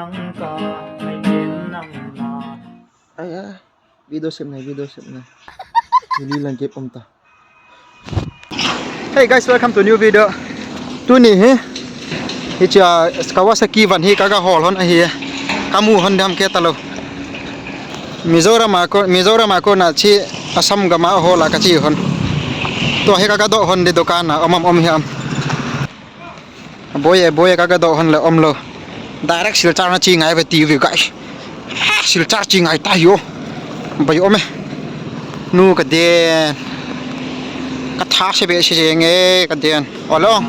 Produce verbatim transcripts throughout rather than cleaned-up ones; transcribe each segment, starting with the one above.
Ai, ai. Video sem nai, video sem nai. Video lang kep um ta. Hey guys, welcome to new video. Tuni hi, hiche Kawasaki van hi kaga hol hon ahi. Kamu hon dam ke talou. Mizoram a kon, Mizoram a kon a chi Assam gam a hol a kachi hon. Tua hi kaga doh hon di dukan a, om, om, om hi am. Boi e, boi e, kaga doh hon le umlou. Direct Silchar na chi ngai ve ti ve, guys. Ah, Silchar chi ngai ta hi o. Bai um e. Nu kaden. Katha se be se jeng e, kaden. Olo.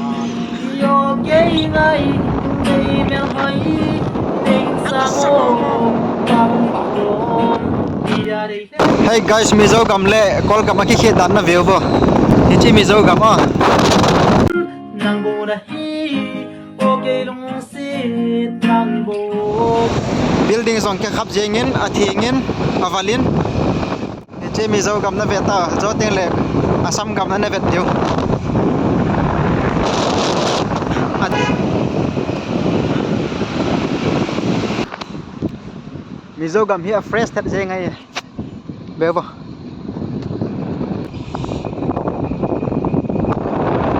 Hey guys, Mizo gam le Kol gam a kikhet dan na veu vo. Hiche Mizo gam o. Building jong kikhap jeng in, atheng in, aval in. Hiche Mizo gam na ve ta, jou teng le Assam gam na na vet diu. Mizo gam hi a fresh that jeng ngai. Veu vo.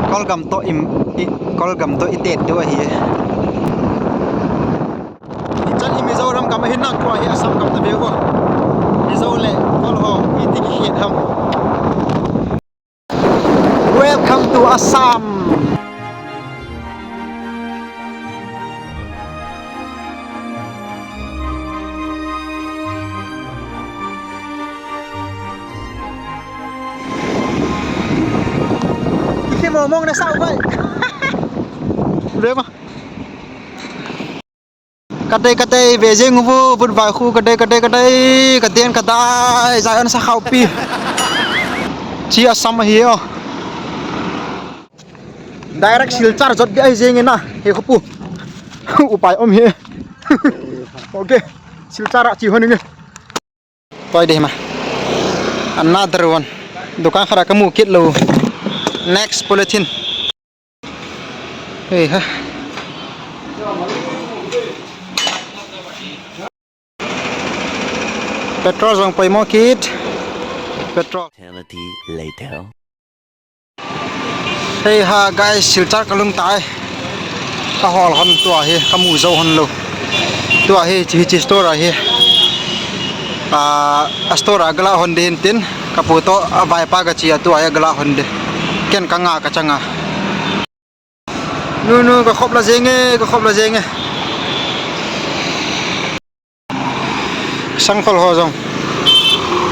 Kol gam to im, i, Kol gam to i tet diu ahi. Hichan hi Mizoram gam ahin, tua hi Assam gam ta veu vo. Mizo le Kol ho iti kikhet ham. Welcome to Assam. Isi momong na sao bai. Veu vo. Kadei, kadei, ve jeng uvo, but vai khu, kadei, kadei, kadei, kaden kadei, Zion sa khaupi. Chi Assam ahi o. Direct Silchar jot di ahi jeng e na, he khu pu. Upai um hi. Okay, Silchar a chi hon inge. Toi de ma. Another one. Dukan khat a kamu kit lou. Next polythene. Hei ha. Petrol jong poimo kit. Petrol. Eternity later. Hei ha guys, Silchar kalhung tai. Kahol hon tua hi, kamu jou hon lou. Tua hi, chi, chi store ahi. A, a store a galah hon di hin tin, kapu toh, avaipa kachi a tua hi galah hon di. Ken kanga kachanga. Nu, nu, kakhop la jeng e, kakhop la jeng e. Sangkhol ho jong.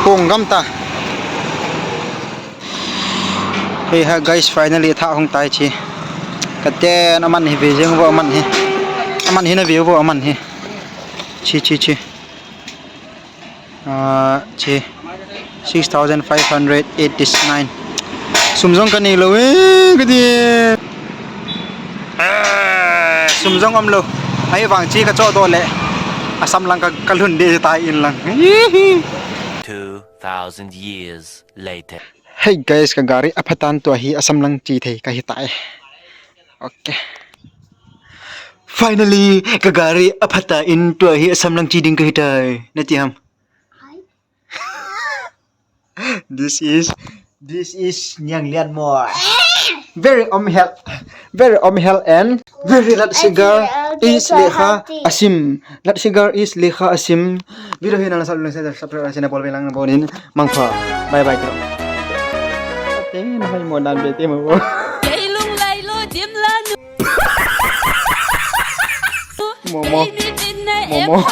Pung gam ta. Hei ha guys, finally tha hung tai chi. Kaden aman hi ve jeng vo aman hi. Aman hi na ve vo aman hi. Chi, chi, chi. Ah, chi. Six thousand five hundred eighty-nine. Sum jong kanei lou e, kati. Ah, sum jong umlou. Ahivang chi kachoh doh le. Assam lang ka, kalhun di tai in lang. Two thousand years later. Hey guys, ka gari aphatan tua hi Assam lang chi thei kahi tai. Okay. Finally, ka gari aphatan tua hi Assam lang chi ding kahi tai. Nati ham. This is, this is Niang Lian Mo. Very um health, very um health and very lad sigar is lekha asim. Lad sigar is lekha asim. Video hi nang la sal nang sa subscribe sa na bol ve lang na bol in mangpha. Bye bye kro. Te na hai mo dan be te mo. Momo. Momo. Momo.